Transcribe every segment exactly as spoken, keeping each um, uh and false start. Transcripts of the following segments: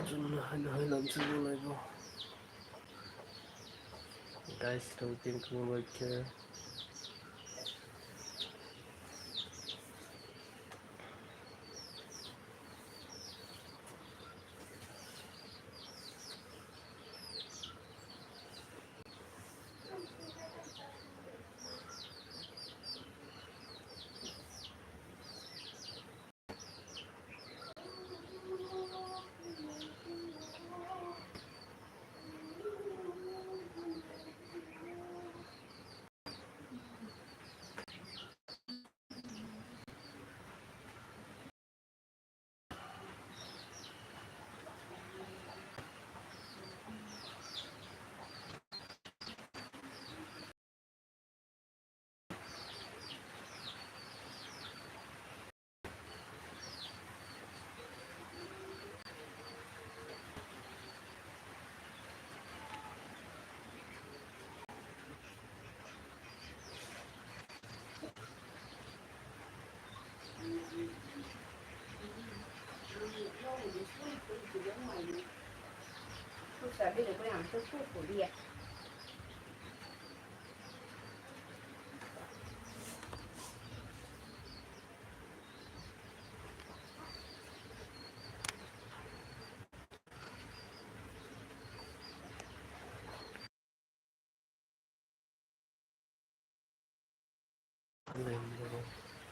Chwngno haino hai lamsogwi laibo. Guys, tong tin khwlaibaikhe.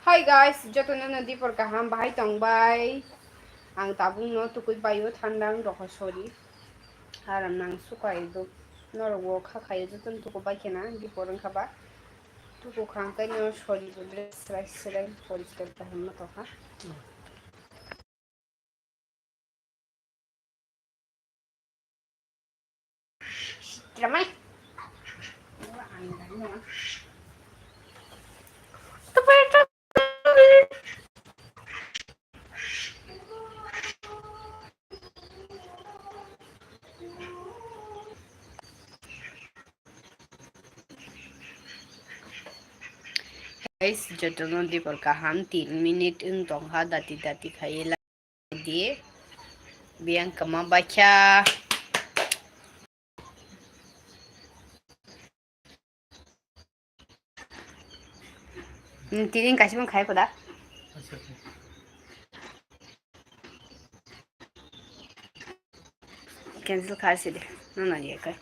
Hi guys, jotono no dipor kaham bahai tong bai. Ang tabuk no tukui paio, thanda wng rokha, sorry. Aram nang sukai do norok wo kha khaio, jotono tuku bai khena dipor wngkha ba. Tuku kha ang kaino sorry bo dress srai srai poriskar kaham no tokha. Ramai. Guys, jotono dipor kaham, tin minute wng tongkha, dati dati khaiye la di, biyang kama baikha. Hmm, tini kaisa phone khai koda. Cancel khai sidi. No, no, ye kai.